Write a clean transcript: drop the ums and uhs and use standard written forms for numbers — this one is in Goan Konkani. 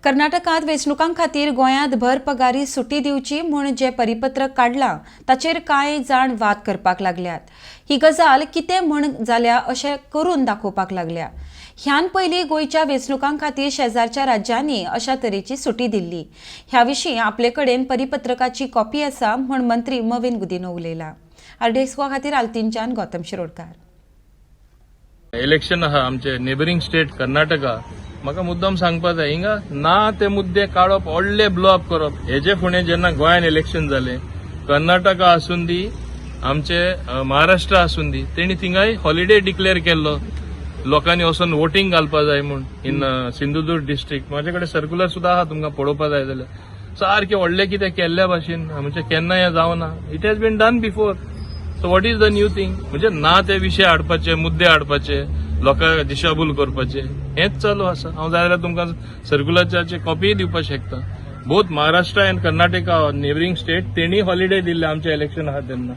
कर्नाटकांत वेंचणुकां खातीर गोंयांत भर पगारी सुटी दिवची म्हूण जें परिपत्रक काडलां ताचेर कांय जाण वाद करपाक लागल्यात. ही गजाल कितें म्हूण जाल्या अशें करून दाखोवपाक लागल्या. ह्यान पयलीं गोंयच्या वेंचणुकां खातीर शेजारच्या राज्यांनी अशा तरेची सुटी दिल्ली. ह्या विशीं आपले कडेन परिपत्रकाची कॉपी आसा म्हूण मंत्री मॉवीन गुदिन्हो उलयला. आरडीएक्स गोवा खातीर आल्तीनच्यान गौतम शिरोडकार. इलेक्शन आहा आमचे नेबरींग स्टेट कर्नाटका. म्हाका मुद्दम सांगपा जाय, हिंगा ना ते मुद्दे काडप, व्हडले ब्लो अप करप. हेजे फुडें जेन्ना गोंयान इलेक्शन जालें, कर्नाटका आसून दी, आमचे महाराष्ट्र आसून दी, तेणी थिंगाय हॉलिडे डिक्लेअर केल्लो, लोकांनी वचून वोटींग घालपा जाय म्हूण इन सिंधुदुर्ग डिस्ट्रिक्ट. म्हाजे कडेन सर्क्युलर सुद्दां आहा, तुमकां पळोवपा जाय जाल्यार. सारकें व्हडलें कितें केल्ल्या भाशेन म्हणजे केन्ना हें जावना. It has been done before, so what is the new thing? म्हणजे ना ते विशय हाडपाचे, मुद्दे हाडपाचे, लोकांक दिशाभूल करपाचे, हेंच चालू आसा. हांव जाय जाल्यार तुमकां सर्क्युलराची कॉपीय दिवपाक शकता. Both Maharashtra and Karnataka, neighbouring state, तेणी हॉलिडे दिल्ले आमचे इलेक्शन आहा तेन्ना.